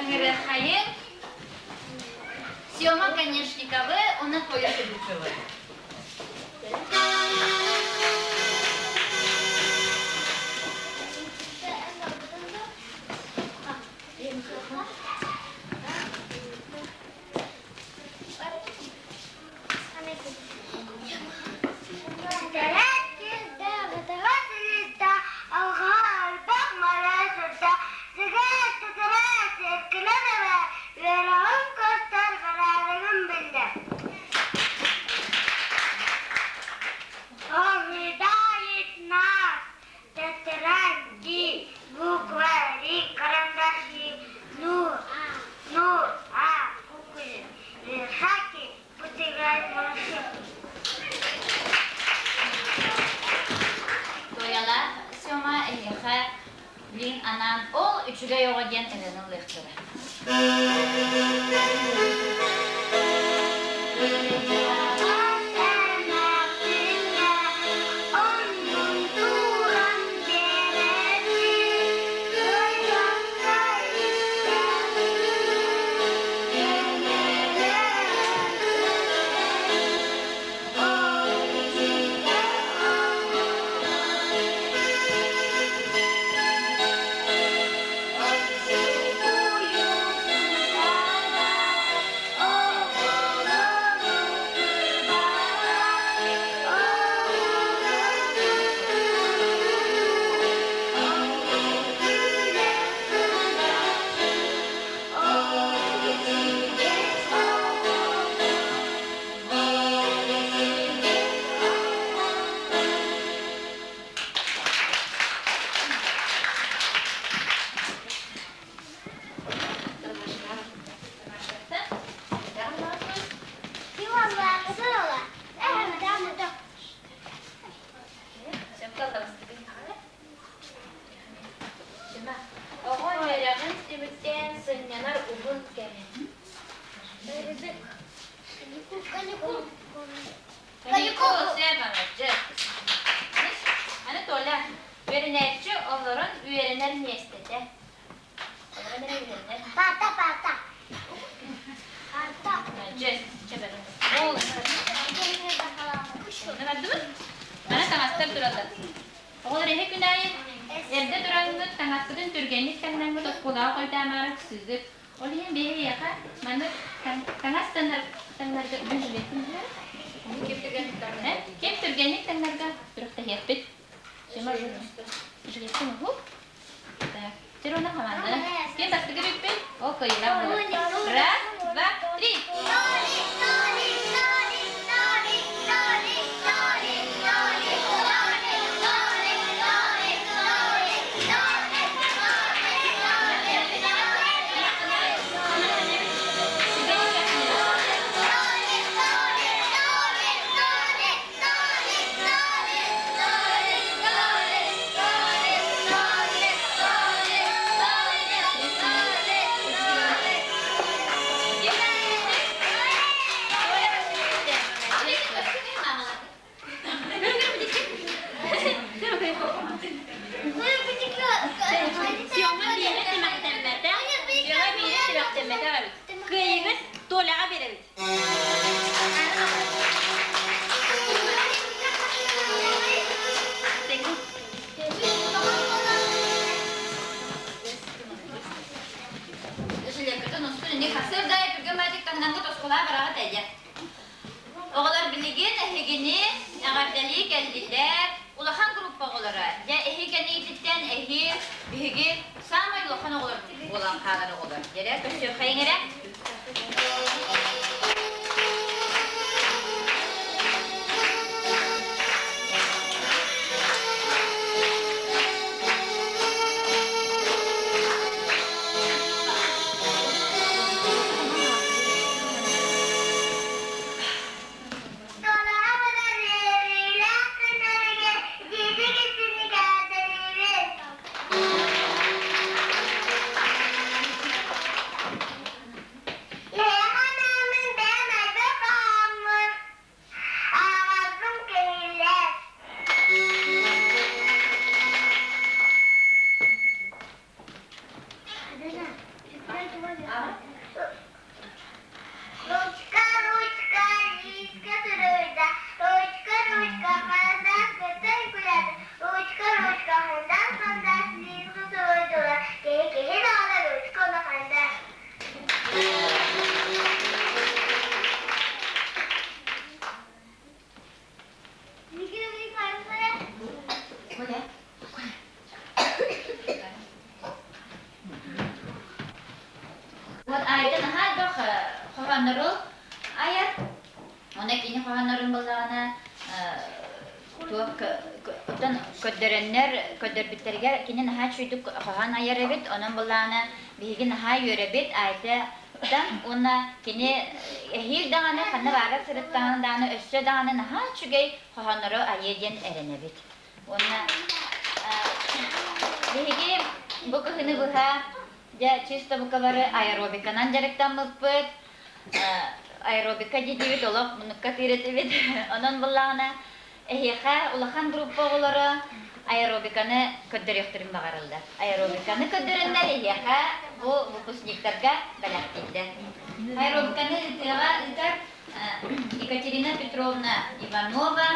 Ыҥырыаххайыҥ Сема Конечниковы уонна Толя Федучевы. Тетради, буквари, карандаши, ну, ну, а, куклы, лошадки, пусть играют малыши. Туойалаах Сема эһиэхэ билин анаан ол үчүгэй оҕо диэн ырыаны ылыахтара. Оҕо үөрэҕин түмүктээн сынньанар уһун кэмэ. Каникул, молодец. Аны Толя, үөрэнээччи олорон үөрэнэр миэстэтэ. Олорон эрэ үөрэнэр. Пата, пата. Парта. Молодец. Ол. Бардыбыт? Аны таҥастар тураллар. Оҕолор эһи күн аайы эрдэ тураҥҥыт, таҥаскытын түргэнник таҥнаҥҥыт оскуолаҕа хойутаамаары ыксыыгыт. Ол иһин биһиэхэ маннык таҥас таҥнарга ким түргэнник таҥнарга күрэхтэһиэхпит. Жилеттин уһук. Так, Терона команда. Ким бастакы бүппүт? Ол кыайыылаах буолар. Раз, два, три. Сёма биирэ тимэхтэммэтэ, Сёма биирэ тимэхтэммэтэх эбит. Кыайыгыт Толяҕа биэрэбит. Жилеккытын устун ини хасыр да түргэн баайдык таҥнаҥҥыт оскуолаҕа бараҕыт эйэ. Оҕолор билигин эһигини эҕэрдэлии кэллилэр. Улахан группа оҕолоро. Дьэ, эһи кэнниититтэн эһи биһиги саамай улахан оҕолор буолан хаалар оҕолор. Дьэрэ, көрсүөххэйиҥ эрэ. Ручка, ручка, лиска суруйда, ручка, ручка, харандаас көтөн күлэр, ручка, ручка, харандаас, харандаас, лиска суруйдулар, киһи киһи даҕаны ручка уонна харандаас. Вот Айта наһаа элбэх хоһооннору айар. Онно кини хоһооннорун буоллаҕына туох оттон көрдөрөннөр көрдөрбүттэригэр кини наһаа үчүгэйдик хоһоон айар эбит. Онон буоллаҕына биһиги наһаа үөрэбит Айтаттан уонна кини эһиил даҕаны ханна баарар сырыттаҕына даҕаны өссө даҕаны наһаа үчүгэй хоһооннору айыа диэн эрэнэбит. Уонна биһиги бу кыһыны быһа дьэ чисто бука бары аэробиканан дьарыктаммыппыт. Аэробика диэтибит, олох муннукка тыыр этибит. Онон буллаҕына эһиэхэ улахан группа оҕолоро аэробиканы көрдөрүөхтэрин баҕараллар. Аэробиканы көрдөрөннөр эһиэхэ бу выпускниктарга бэлэхтииллэр. Аэробиканы ыытыаҕа ыытар Екатерина Петровна Иванова.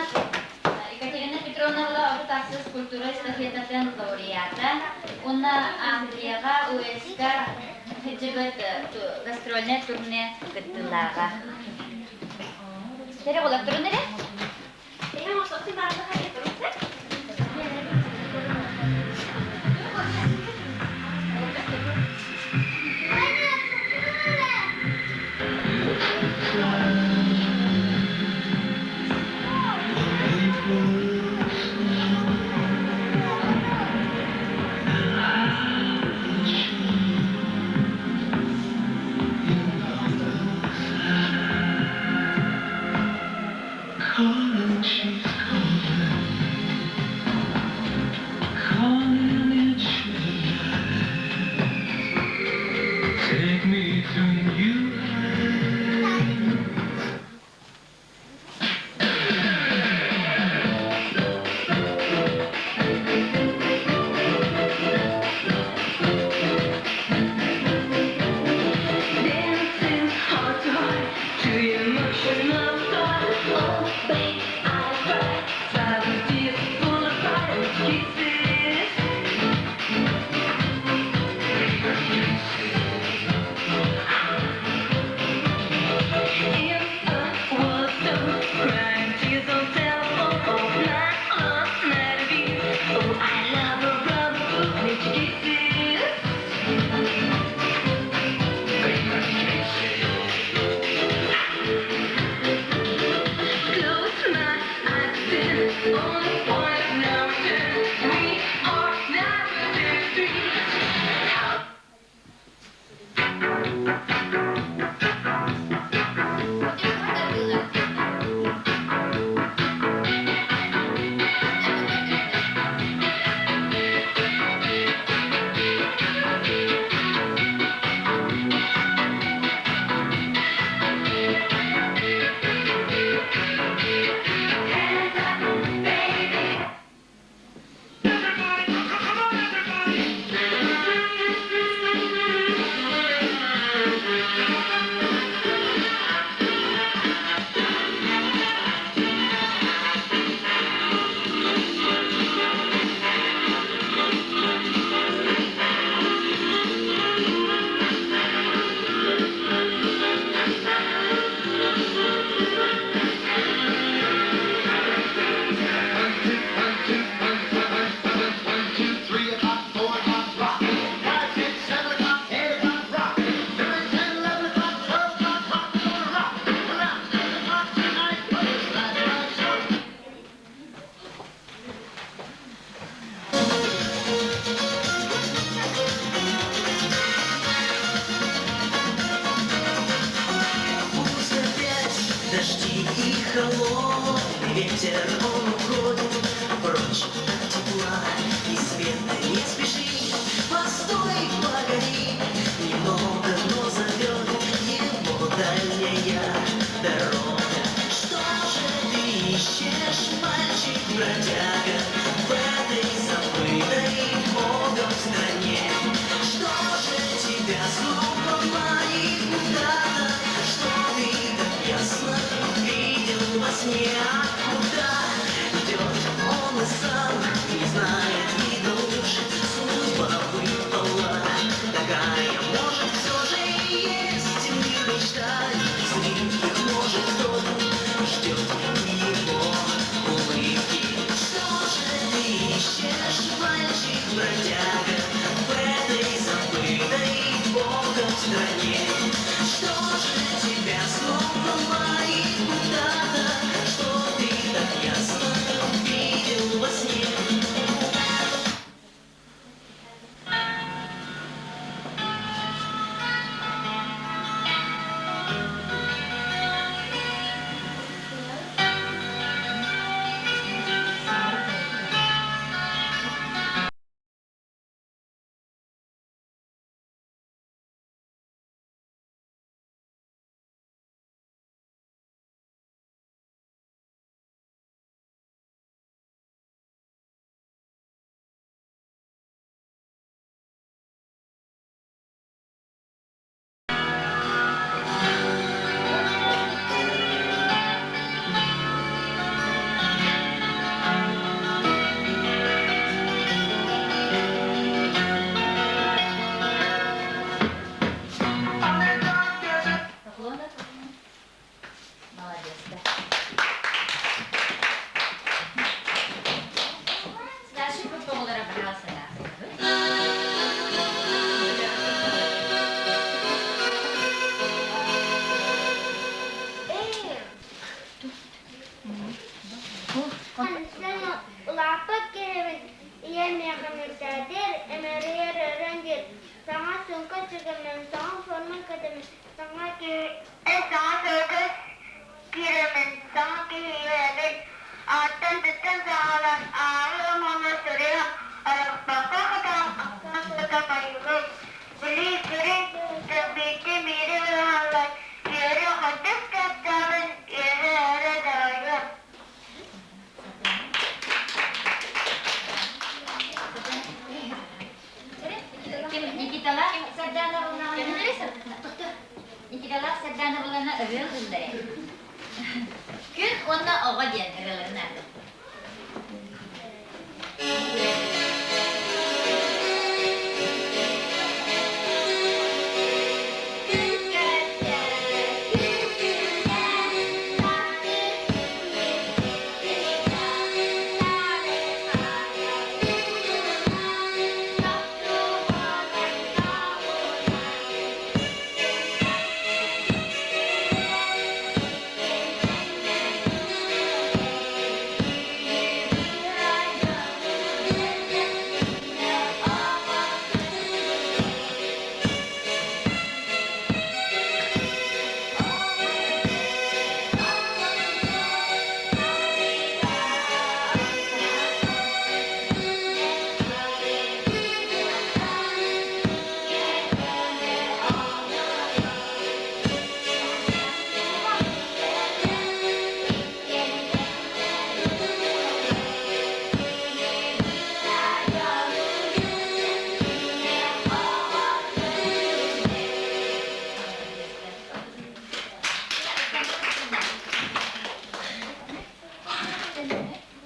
Екатерина Петровна была отут культура эстафетатын лауреата уонна Англияҕа УЭС-ка сылдьыбыт гастрольнай турне кыттыылааҕа. Тере оҕолор турун эрэ. Calling, she's calling, calling in sugar. Take me to new heights. Dancing heart to heart to emotional start. Oh, babe, I cry, silent tears full of fire kisses. In a war zone, crying tears on telephone. Oh, night on night of you. Oh, I love a rubber I need your kisses. Close my eyes to on the point of no return. We are not the street. Hands up, baby. Everybody, come on, everybody! One, two, one, two, one, one, one, one, one, two, 3 o'clock, 4 o'clock, rock. 5, 6, 7 o'clock, 8 o'clock, rock. 9, 10, 11 o'clock, 12 o'clock, rock. We're gonna rock around the clock tonight. Put it right, right, so. Пусть опять дожди и холодный ветер, он уходит прочь от тепла и света. Не спеши, постой, погоди, немного, но зовет его дальняя дорога. Что же ты ищешь, мальчик-бродяга, в этой забытой Богом стране? Что же тебя снова мечтает, из может, кто-то ждет его улыбки. Что же ты ищешь, мальчик-бродяга, в этой забытой Богом стране? Что же тебя снова манит куда-то, что ты так ясно видел во сне? Молодец, да. Старший группа оҕолоро баһаалыста Улааппыт киһибин ийэм миэхэ мэлдьээтиир, эмэрийэр өрөн диир, саҥа сумка сүгэммин, саҥа форма кэтэммин, саҥа киһи саҥа сылгы киирэммин, саҥа киһи үөрэбин, ааттан-түттэн саҕалаан ааҕыы омуна суруйан, арахпакка хатаан ахсаан сыта майгы, били сүрүн биирдэ биири быһаллар, үөрүү хайдах кыахтааҕын үөһэ эрэ даҕайыам. Ким Никиталаах Сардаана Никиталаах Сардаана булана ырыа ылларай. Күн уонна оҕо диэн ырыаларын аата.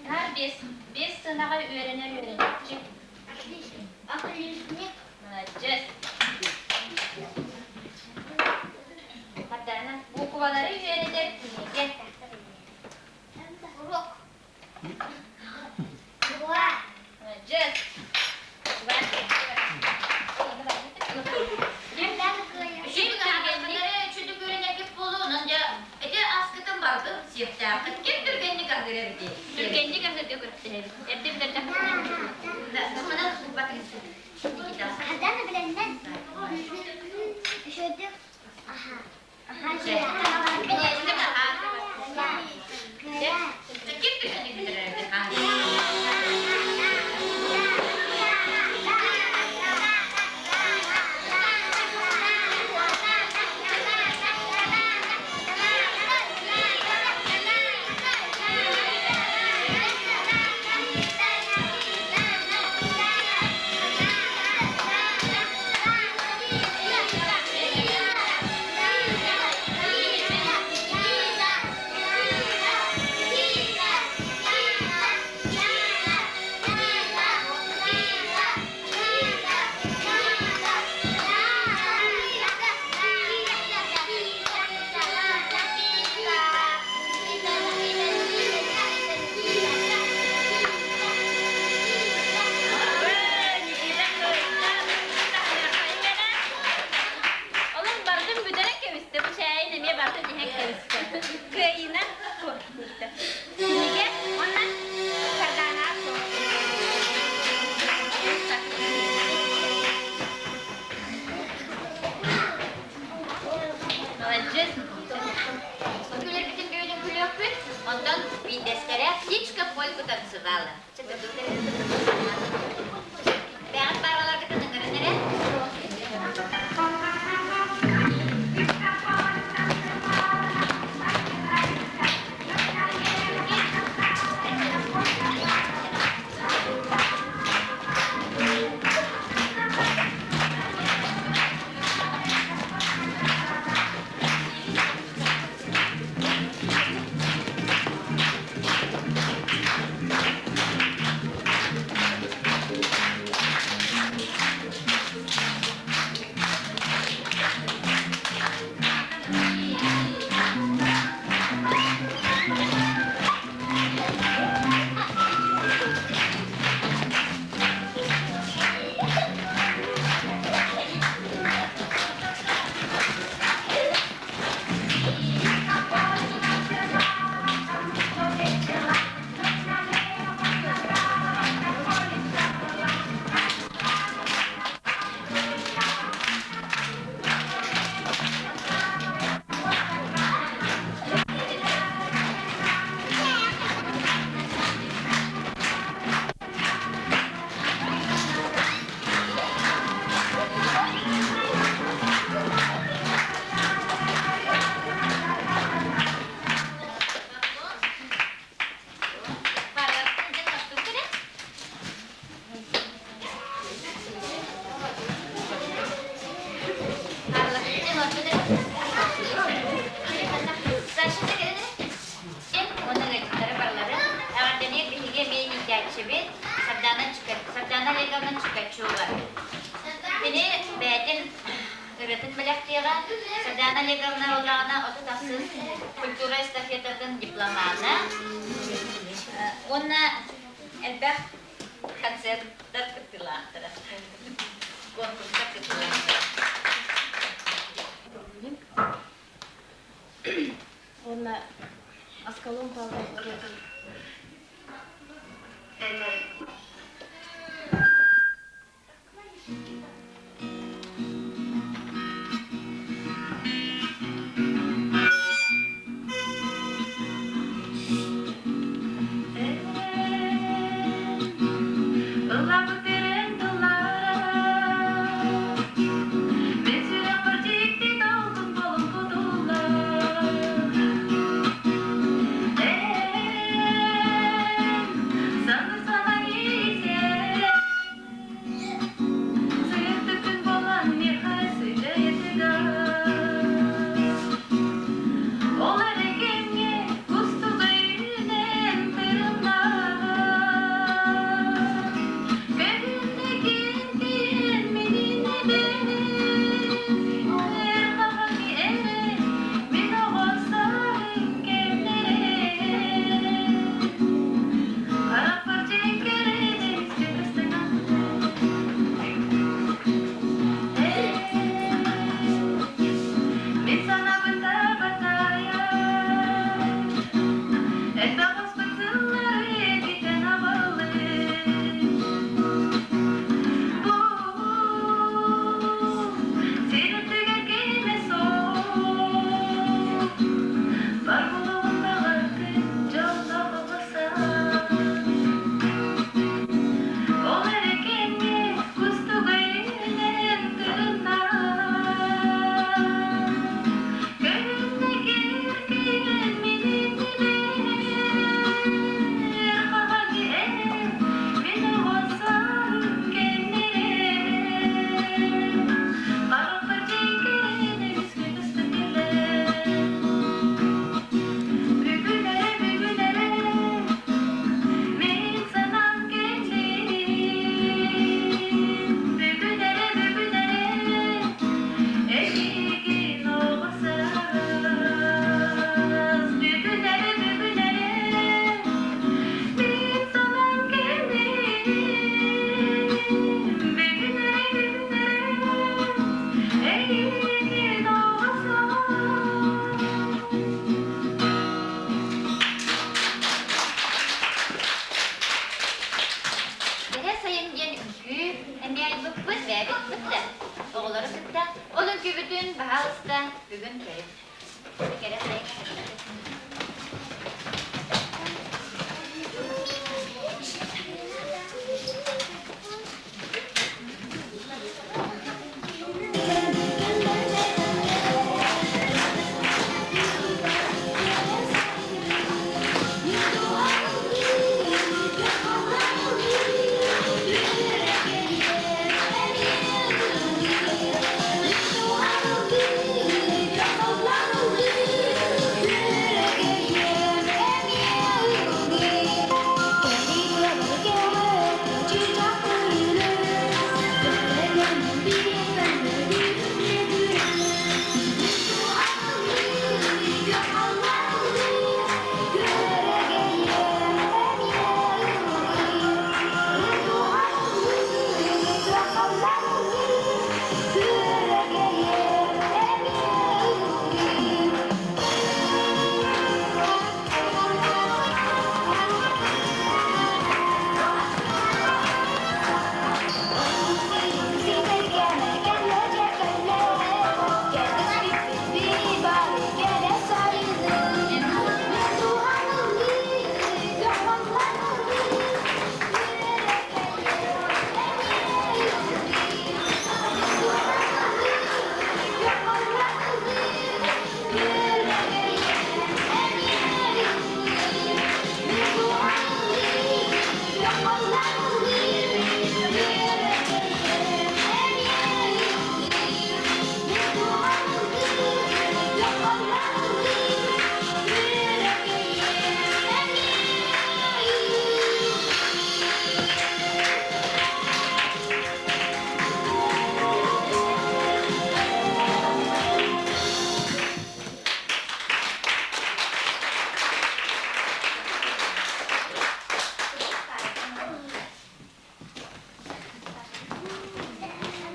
Наар биэс, биэс сыанаҕа үөрэнэр үөрэнээччи. Отличник. Молодец. Хардарынан буквалары үөрэтэр кинигэ. Урок. Два. Молодец. Үчүгэй үөрэнэргит буолуо, онон дьэ ити аскытын барытын сиэхтээххит. Ким түргэнник аһыыр эбитий? Түргэнник аһыырга күрэхтэһэбит. Эрдэ билэрдэхпитинэ. Да, манан бакыйсın. Никита. Хадана билэннэн. Үшөдүк. Аха. Аха. Ким түргэнник бүтэрэр эбит? Оҕото тиһэн кэбистэ. Кыайыына Кинигэ уонна Сардаана Молодец. Күлэрбитин бүгүн күлүөхпүт. Онтон биирдэстэрэ птичка польку танцевала. Бэҕэт баараларгытын ыҥыран эрэ. Сардаана Олеговна Чикачева. Кини бэйэтин ырыатын бэлэхтиэҕэ. Сардаана Олеговна буоллаҕына 30 ахсыс культура эстафетатын дипломана уонна элбэх концерттар кыттыылаахтара, конкурстар кыттыылаахтара. Уонна Аскалон Павлов ырыатын. Ыллабыт тыллара Мен сүрэхпэр дьикти долгун болун кутуллар Эн саныы-санаа Пожалуйста, бүгүн көрүҥ. Кэрэ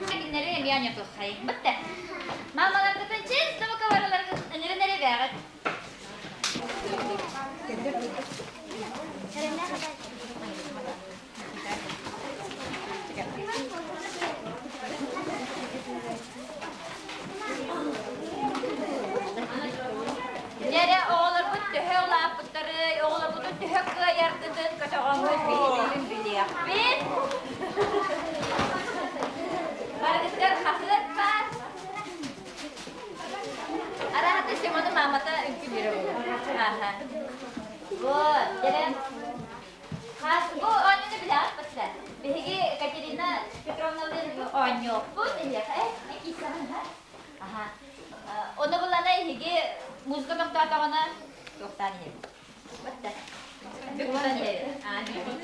Кинилэри эмиэ оонньотуоххайыҥ. Бытта. Мамаларгытын чисто бакалараларгытын ыҥырын эрэ бээҕит. Дьэрэ оҕолорбут төһө улааппыттарый, оҕолорбутун төһө кыайаргытын көтөҕөҥҥүт биһиги билиэхпит. Барыгытыгар хаһыат баар. Араһата Семену маамата үҥкүүлүүрэ буолуо. Аха. Вот, дьэрэ Хас бу оонньууну билэҕит баста. Биһиги Катерина Петровналыын оонньуохпут эһиэхэ. Киисэҕин ха? Аха. Ону булана эһиги музыка тохтоотоҕуна туохтаан иһэбит. Батта. Бүк тутан иһэбит. Аа, бүк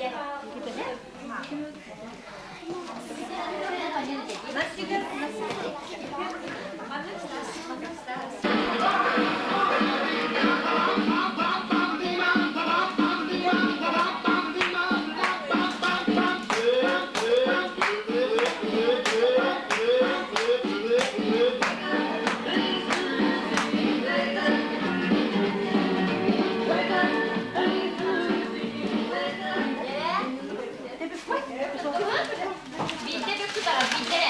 Биирдэ бүк тутаҕын, биирдэ.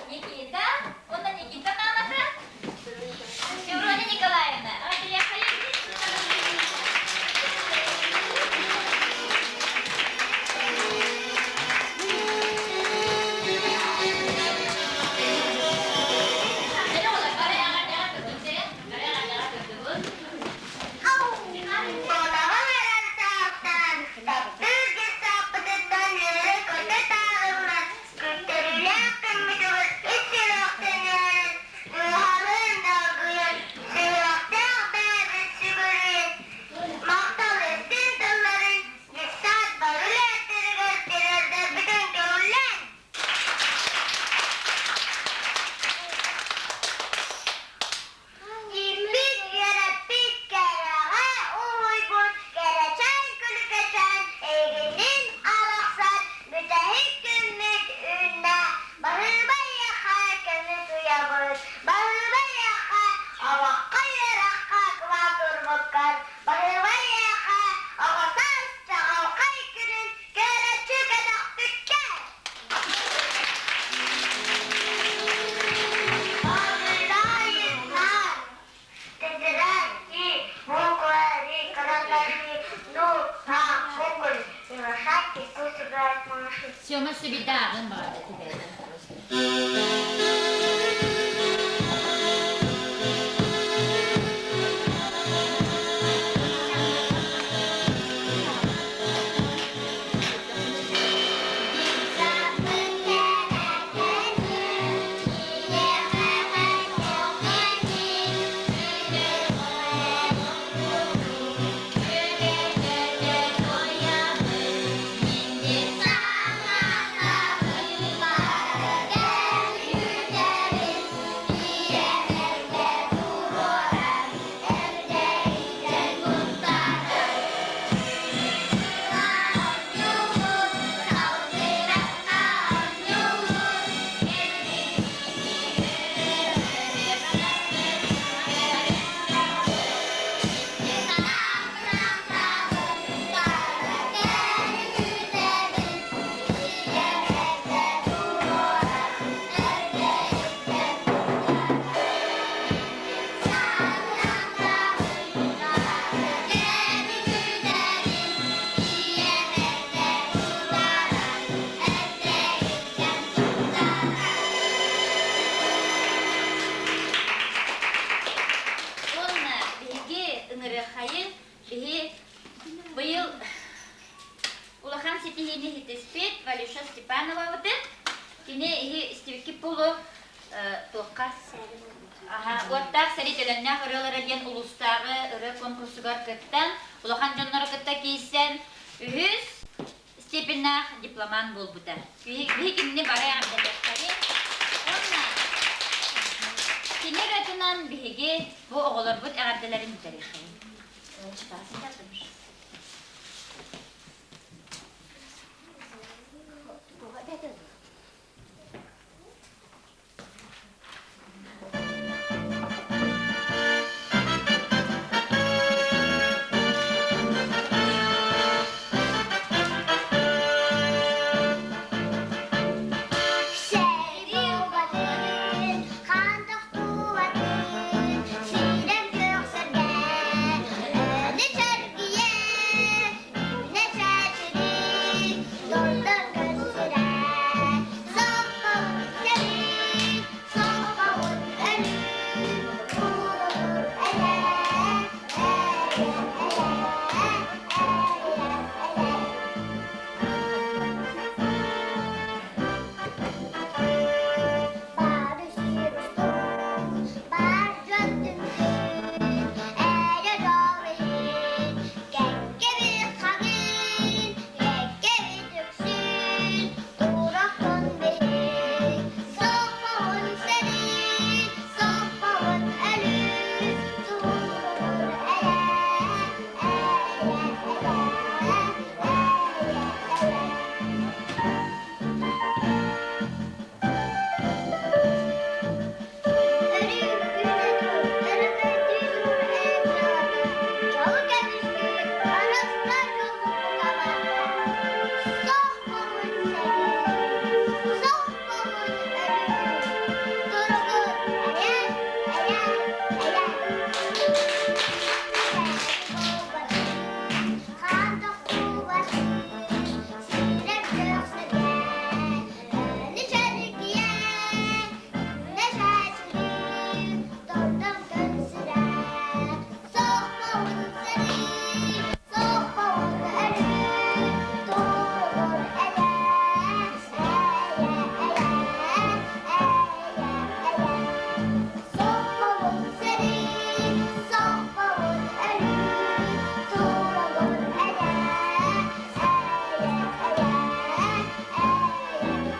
Никита, уонна Никита маамата Феврония Николаевна. Оҕоҕо эрэр саастаан, таптыыр дьыссааппытыттан үөрэ-көтө таарыллан, көрдөрүүлээх күммүтүгэр ис сүрэхтэн үөрэн, дууһалыын долгуйан, сүһүөхтээх бэйэбит сүгүрүйэн, махтал истиҥ тылларын дьыссаат бары үлэһиттэригэр тириэрдэрбитин көҥүллээн! Киммит үөрэппит кэрэҕэ уһуйбут кэрэчээн күлүкэчээн эйигинниин арахсар бүтэһик күммүт үүннэ. Баһыыба эйиэхэ көмүс уйабыт, баһыыба эйиэхэ олоххо үөрэххэ кылаат уурбуккар, баһыыба эйиэхэ оҕо саас чаҕылхай күнүн көрөччү көтөхпүккэр. Сема сүбидааҕын баҕар Thank you. Степановабытын. Кини иһи истибиккит буолуо туохха Уоттаах сэрии төлөннөөх ырыалара диэн улуустааҕы ырыа конкурсугар кыттан, улахан дьоннору кытта киирсэн, үһүс степеннээх дипломант буолбута. Биһи кинини бары эҕэрдэлиэхтэри. Уонна кини ырыатынан биһиги бу оҕолорбут эҕэрдэлэрин бүтэриэххэйин. Сэрии убатын, хаан тохтубатын, сирэм күөх сэргэ, өлө чэргийэ, үүнэ чэчирий, дордор көстүрэ, соппобут сэрии, соппобут өлүү, куурулур элэ, элэ, элэ, элэ, элэ. Бары сир устун, бар дьон түмсүн, эрэ дьол кэккэбит хаҥын, кэккэбит үксүн, турахтан биһик, соппоһун сэрии, соппоһун өлүү, туругур элэ, элэ, элэ, элэ, элэ. Өрүү үүнэ тур, өрөгөйдүү тур эн дьыалата, дьолу көмүскүүр, харыстар дьоллукку абаата. Суох буолун сэрии, суох буолун өлүү, туругур эйэ, эйэ, эйэ. Сэрии буолбатын, хаан тохтубатын, сирэр күөх сиргэ, өлү чэргийэ,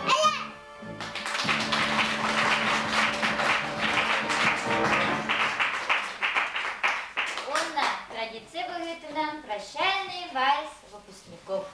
Hey! Уонна традиция быһыытынан прощальный вальс выпускников.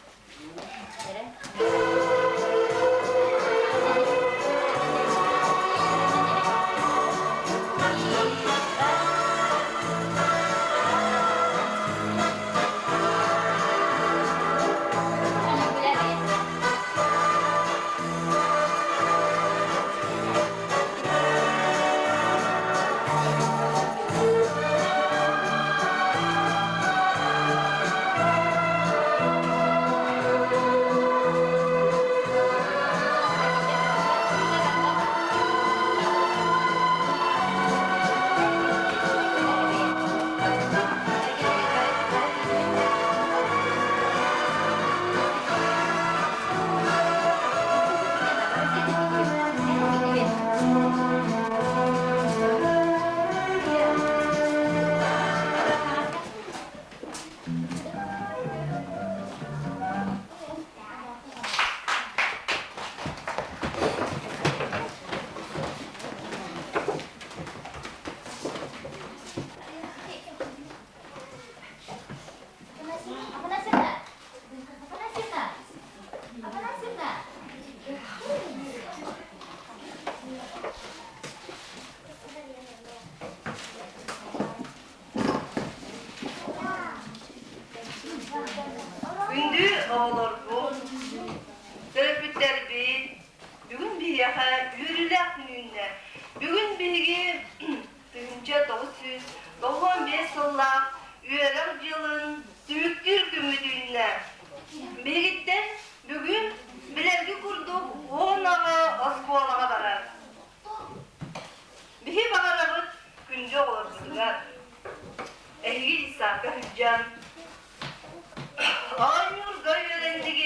Афанасьевна! Афанасьевна! Афанасьевна! Күндү оҕолорбут, төрөппүттэрбит, бүгүн биһиэхэ үөрүүлээх күн үүннэ. Бүгүн биһиги 1995 сыллаах үөрэх дьылын түмүктүүр күммүт үүннэ. Биһигиттэн бүгүн билэрги курдук уон аҕа оскуолаҕа барар. Биһи баҕарабыт күндү оҕолорбутугар эһиги детсадка сылдьан оонньуурга үөрэннигит.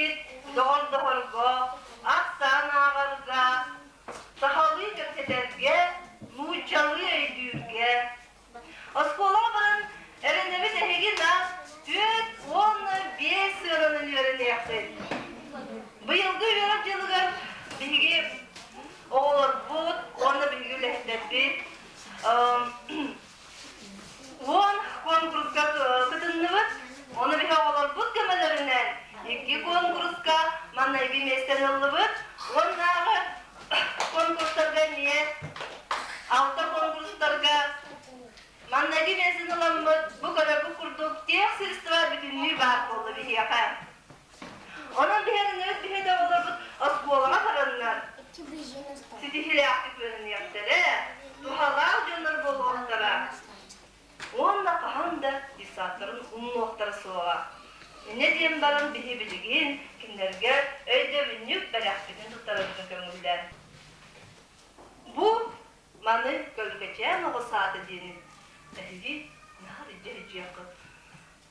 Ситиһиилээхтик үөрэниэхтэрэ, туһалаах дьоннор буолуохтара уонна хаһан да детсадтарын умнуохтара суоҕа. Инньэ диэн баран биһи билигин кинилэргэ өйдөбүнньүк бэлэхпитин туттарарбытын көҥүллээн. Бу маны Көлүкэчээн оҕо саада диэни эһиги наһаа илдьэ-илдьиэххит.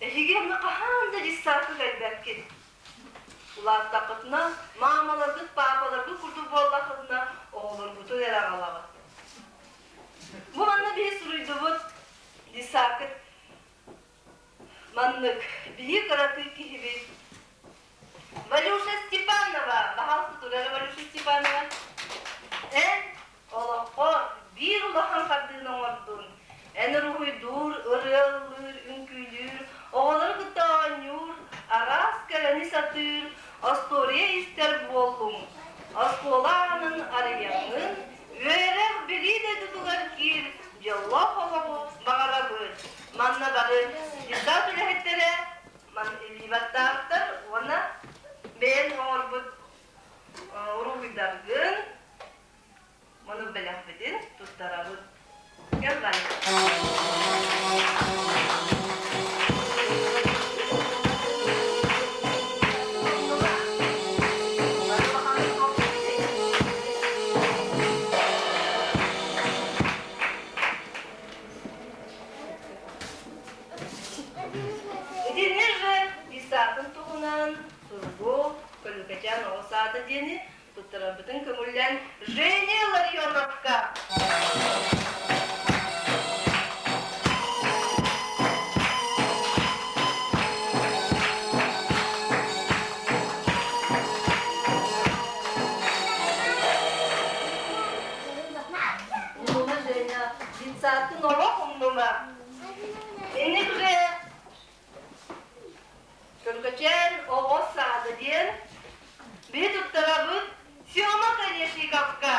Эһиги онно хаһан да детсадка кэлбэккит. Улааттаххытына, маамаларгыт, паапаларгыт курдук буоллаххытына, оҕолоргутун эрэ аҕалаҕыт. Бу манна биһи суруйдубут детсадкыт маннык биһи кыракый киһибит Валюша Степанова, баһаалыста турара Валюша Степанова. Эн олоххо биир улахан хардыыны оҥордун. Эн уруһуйдуур, ырыалыыр, үҥкүүлүүр, оҕолору кытта оонньуур, араас кэрэни сатыыр, остуоруйа истэр буоллуҥ. Оскуола аанын арыйаҥҥын, үөрэх билии дойдутугар киир, дьоллоох олоҕу баҕарабыт. Манна бары детсад үлэһиттэрэ илии баттаабыттар уонна бэйэн оҥорбут уруһуйдаргын муну бэлэхпитин туттарабыт. Кэл Итиннэ же Исаакын туһунан суругу Көлүкэчээн оҕо саада диэни туттарарбытын көҥүллээн Женя Ларионовка Умнума, Женя, детсадтын олох умнума. Инник же Көлгөчөөн оҕо саада диэн биһи туттарабыт Сема Конешниковка.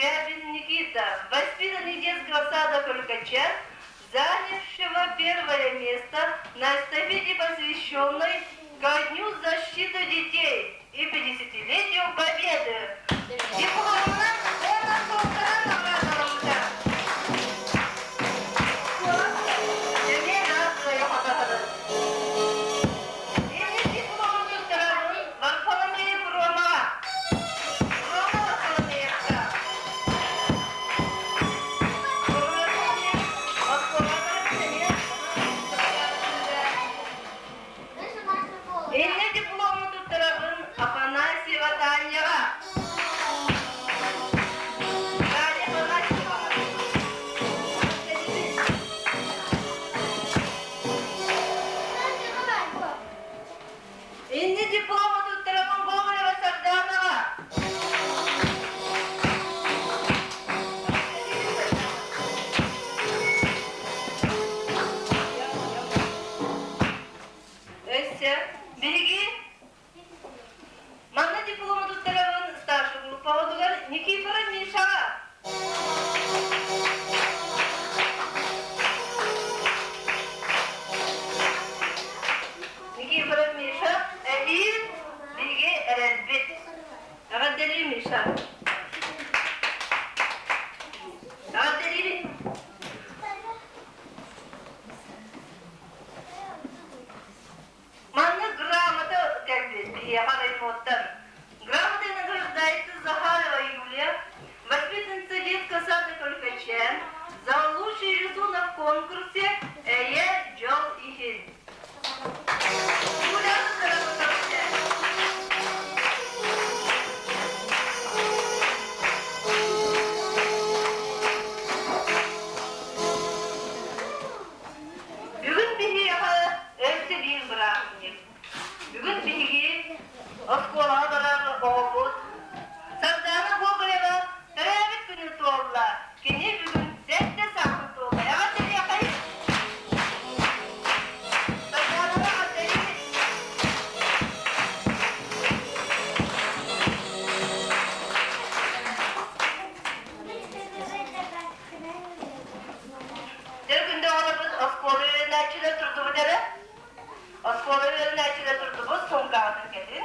Скрябин Никита, воспитанник детского сада Кулькача, занявшего первое место на эстафете, посвященной ко Дню защиты детей и 50-летию Победы. Дипломынан уонна суолтанан наҕараадаламмыта. Эмиэ кыайа хотоһорун. Инник дипломун туттарабын Варфоломеев Ромаҕа. Рома Варфоломеевка. Рома оскуолаҕа эмиэ Инньэ диплому туттарабын Афанасьева Таняҕа. Таня Афанасьеваҕа. Инньэ диплому туттарабын Гоголева Сарданаҕа. Өссө биһиги манна диплому туттарабын старший группабытыгар Никифоров Мишаҕа. Никифоров Миша эһиил биһиги эрэлбит. Эҕэрдэлии Миша. Эҕэрдэлиибит. Маннык грамота кэлбит биһиэхэ райпоттан. Грамотой награждается Захарова Юлия, воспитанница детского сада Көлкөчен, за лучший рисунок в конкурсе «Эйэ, дьол иһин». Юля грамота. Бүгүн биһиэхэ өссө биир бырааһынньык. Бүгүн биһиги оскуолаҕа барар оҕобут Сардаана Гоголева төрөөбүт күнүн туолла. Кини бүгүн сэттэ сааһын туолла. Эҕэрдэлиэхэйин! Сардаанаҕа эҕэрдэлиибит! Дьэ күндү оҕолорбут оскуола үөрэнээччилэр турдубут эрэ. Оскуола үөрэнээччилэр турдубут, суумкаҕытын кэтин.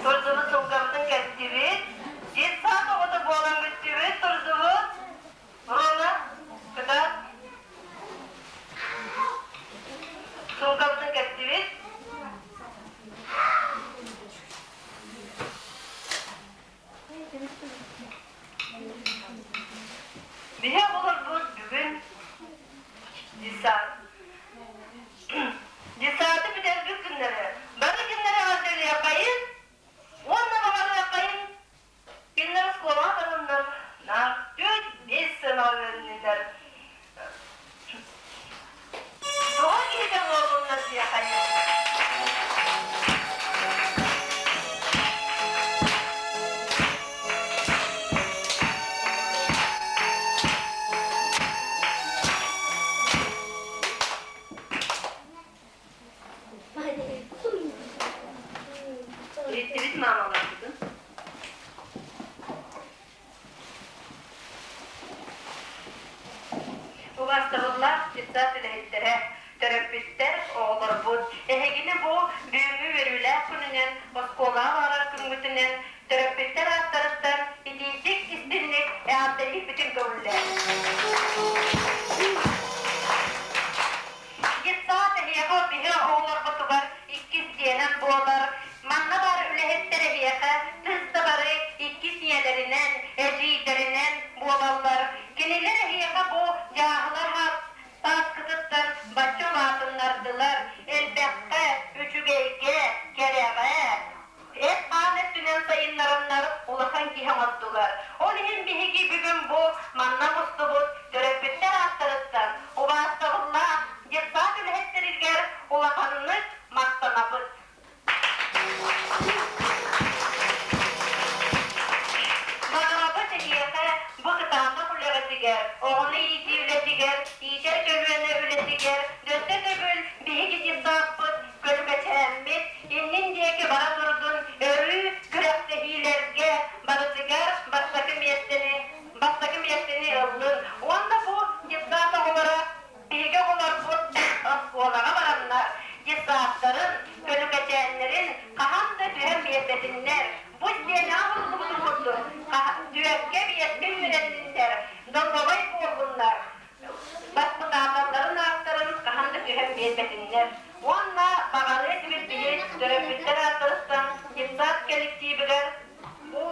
Турдубут, суумкабытын кэттибит. Детсад оҕото буолан бүттүбүт, турдубут. Рома, кытаат. Суумкабытын кэттибит. Биһи оҕолорбут бүгүн десант десанты бүтэрбит күннэрэ. Бары күннэри эҕэрдэлиэххэйин уонна баҕарыаххайын кинилэр оскуолаҕа бараннар наар 4-5 сыл үөрэннилэр. Тоҕо киһитэ буоллуннар диэххайын. Иһиттибит маамаларбытын. Убаастабыллаах детсад үлэһиттэрэ, төрөппүттэр, оҕолорбут, эһигини бу бүгүҥҥү үөрүүлээх күнүнэн, оскуолаҕа барар күҥҥүтүнэн төрөппүттэр ааттарыттан итиитик истинник эҕэрдэлиирбитин көҥүллээ. Детсад эһиэхэ биһи оҕолорбутугар иккис дьиэнэн буолар. Манна баар үлэһиттэр эһиэхэ тыс да бары иккис ийэлэринэн, эдьиийдэринэн буолаллар. Кинилэр эһиэхэ бу дьааһылар сааскытыттан бачча улаатыннардылар, элбэххэ, үчүгэйгэ, кэрэҕэ, эт-хаан өттүнэн сайыннараннар улахан киһи оҥордулар. Ол иһин биһиги бүгүн бу манна мустубут төрөппүттэр ааттарыттан убаастабыллаах детсад үлэһиттэригэр улаханнык махтанабыт. Баҕарабыт эһиэхэ бу кытаанах үлэҕитигэр, оҕону иитии үлэтигэр, иитэр көлүөнэ үлэтигэр өссө төгүл биһиги детсадпыт көлүкэчээммит. Түөркэ биэскэ үөрэнниннэр, доруобай буоллуннар, баспытааталларын ааттарын хаһан да түһэн биэрбэтиннэр. Уонна баҕарыа этибит биһи төрөппүттэр ааттарыттан детсад коллективыгар бу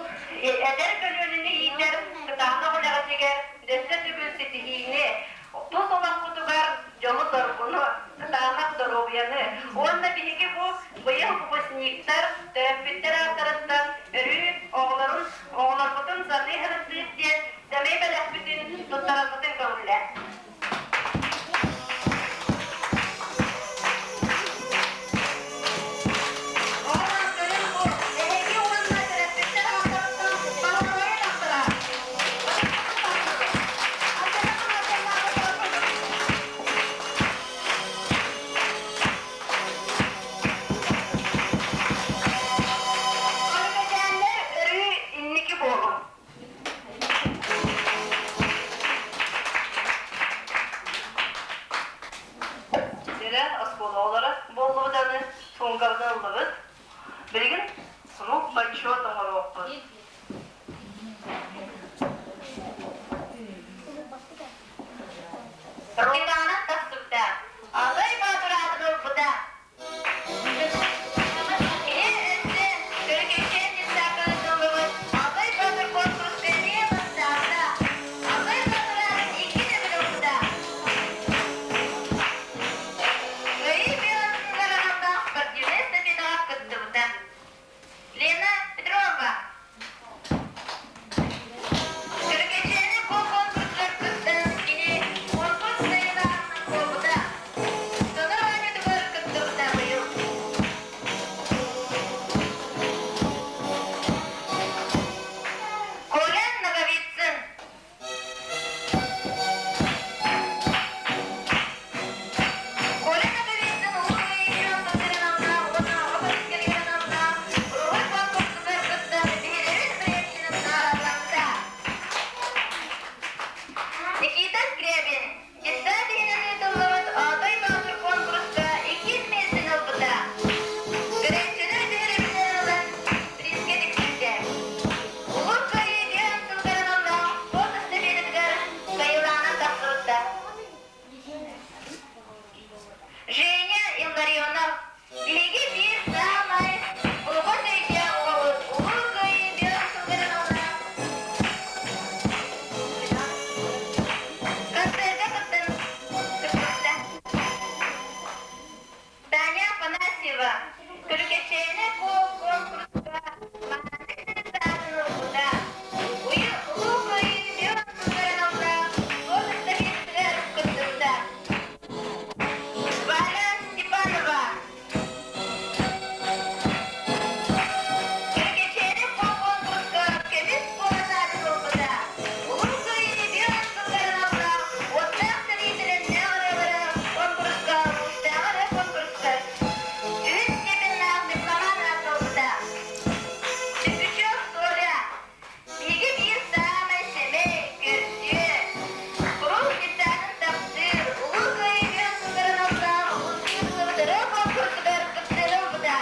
эдэр көлүөнэни иитэр кытаанах үлэҕитигэр өссө төгүл ситиһиини, тус олоххутугар дьолу-соргуну, кытаанах доруобуйаны уонна биһиги бу быйыл выпускниктар, төрөппүттэр ааттарыттан өрүү оҕолорун, оҕолорбутун саныы сырыттыыр диэн сэмэй бэлэхпитин туттарарбытын көҥүллээ. Оҕолор көрүҥ бу эһиги уонна төрөппүттэр ааттарыттан балаҕанайын ахтара. Өрөкөчөөннөр өрүү инники буолуҥ. Сирэ оскуола оҕолоро буоллубут аны суумкабытын ыллыбыт. Билигин круг почет оҥоруохпут. Руканан тахсыбыта. Алай Баатыр аатын ылбыта. Кини өссө Көрүкэчээн дьыссаакка ыытыллыбыт Алай Баатыр конкурска эмиэ бастаабыта. Алай Баатыр аатын икки төгүл ылбыта. Кыайыы белосугар аналлаах спортивнай эстафетаҕа кыттыбыта. Лена Петрова Кэргэчээни бу конкурсугар кыттан кини конкурс кыайыылааҕынан буолбута. Сонор оонньуутугар кыттыбыта быйыл. Коля Ноговицын Коля Ноговицын Улуу Кыайыы сылдьарынан уонна оҕо көмүскэлигэр аналлаах уруһуй конкурсугар кыттан биһирэбил бириэмийэтин наҕараадаланна. Никита Скрябин детсад иһинэн ыытыллыбыт Аатай Баатыр куонкуруска иккис миэстэни ылбыта. Көрөөччүлэр биһирэбиллэрин ылан призка тиксибитэ. Улуу Кыайыы биэс сылгарын онно спорт эстафетатыгар кайылаанан тахсыбыттар. Женя Илларионов биһиги биир саамай улахан өйдөөх оҕобут Улуу Кыайыы биэс сылгарын онно концерка кыттан кыттыбыта. Таня Афанасьева Көрүкэчээнэ Куо куонкуруска маҥнайгы саатын ылбыта. Улуу Кыайыы үтүө сылларын алла спорт эстафетатыгар кыттыбыта. Валя Степанова Көрүкэчээнэ Куо куонкуруска көмүс куо саатын ылбыта. Улуу Кыайыы үтүө сылларын алла уоттаах сэрии төлөннөөх ырыалара конкурска улуустааҕы ырыа конкурсугар үһүс степеннаах дипломат ааттаммыта. Сүппүчүөх Толя биһиги биир саамай сэмэй, көрсүө, куруук дьыктаанын таптыыр, Улуу Кыайыы күөн сылларын аллаах улуустуу сыллыбыт ырыа конкурсугар кыттыыны ылбыта.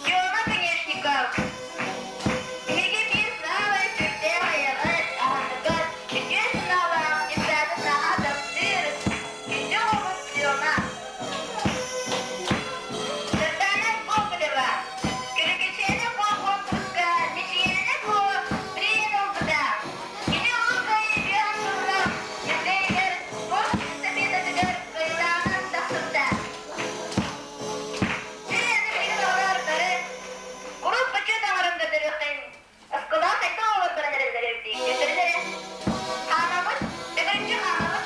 Тёма Конечников биһиги биир саамай сүрдээх эйэҕэс, аһыныгас, үтүө санаалаах дьыктаатын наһаа таптыыр, күндү оҕобут Тёма. Сардаана Гоголева Көрүкэчээнэ Куо конкурска Мичийээнэ Куо приз ылбыта. Кини Улуу Кыайыы үһүс сыллаах юбилейыгар спорт эстафетатыгар кыайыылааҕынан тахсыбыта. Сирэни билигин оҕолор бары куруук бочуот оҥорон көрдөрүөххүн оскуолаҕа хайдах оҕолор баран эрэллэр эбит дии көрдөрүн эрэ. Хаамабыт, төгүрүччү хаамабыт.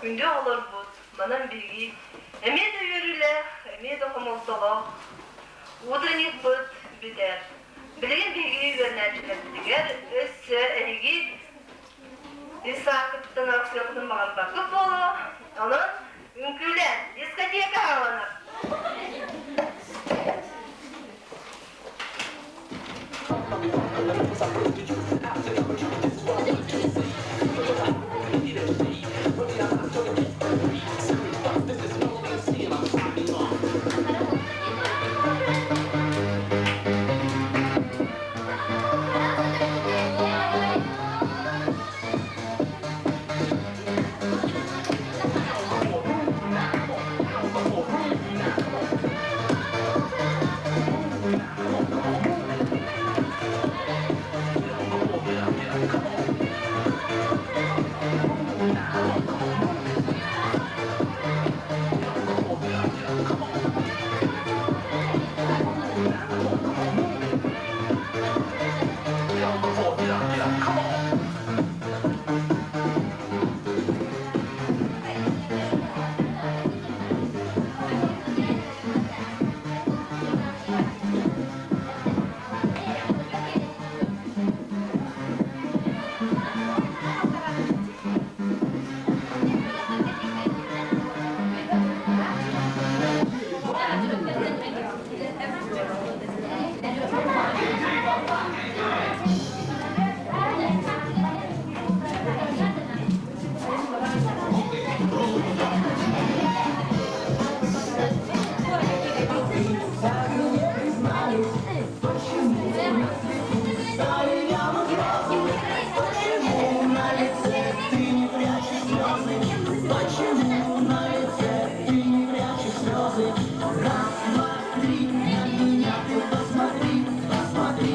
Күндү оҕолорбут, манан биһиги эмиэ да үөрүүлээх, эмиэ да хомолтолоох утренникпыт бүтэр. Билигин биһиги үөрэнээччилэрбитигэр өссө эһиги ис сааккытыттан арахсыаххытын баҕарбаккыт буолуо. На лице ты не прячешь слезы. Раз, два, три, на меня ты посмотри, посмотри.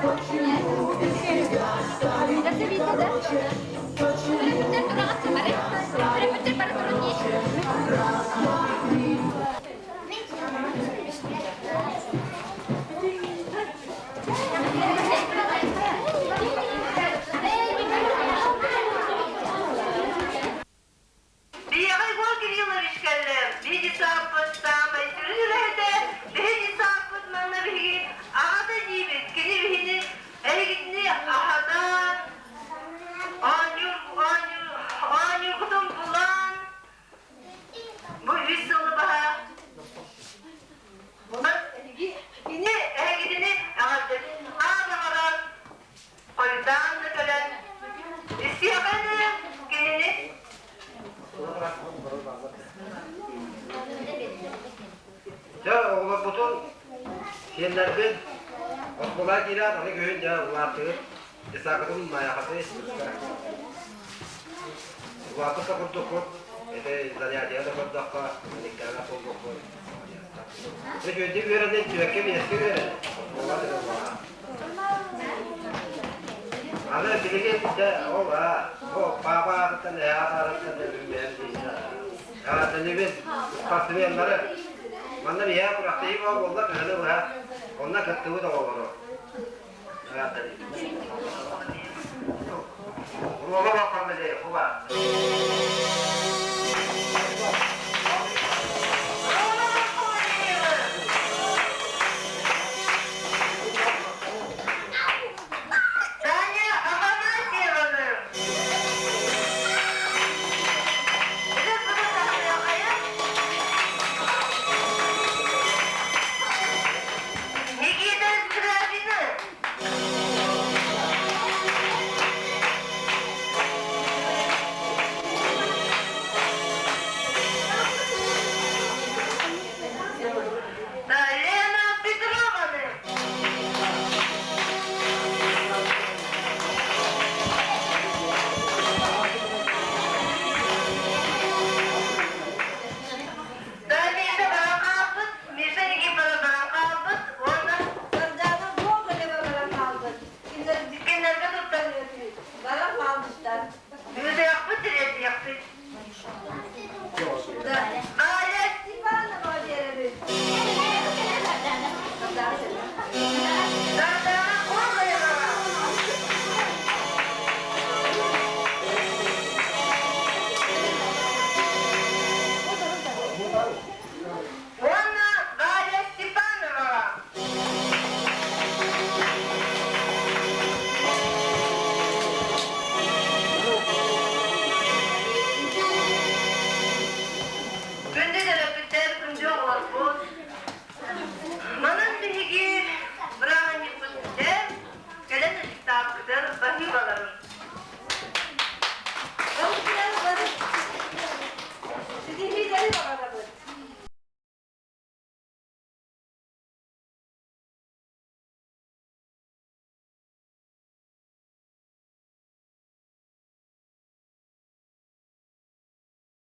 Почему без тебя стали короче? Почему Раз, два, три. Биһиэхэ Егор Кириллович кэллэ. Биһиги сааппыт саамай сүрүн үлэһитэ. Биһиги сааппыт манна биһиги аҕата диибит. Кини биһини эһигитини аһатан, оонньуур, оонньуур, оонньуургутун булан, бу үс сылы баһа Кини эһигитини эҕэрдэтин аан хойутаан да кэлэн, истиэхэ кинини Дьэ, оҕолорбутун, сиэннэрбин оскуола киирээт, аны күһүн дьэ улааттыгыт, десакытын майахаты улааппыт да курдуккут, ити занятие да көрдөххө, никкэҕэ буолбуккут. Үчүгэйдик үөрэнин, түөккэ биэскэ үөрэнин. Оскуола Аны билигин дьэ ол бу папа аатыттан эһээ аатыттан бэйэм Эҕэрдэлиибин спортсменнары. Манна биһиэхэ күрэхтэһии буолла кыһыны быһа. Онно кыттыбыт оҕолору. Эҕэрдэлиибин. Уруога баппаммыт хуба.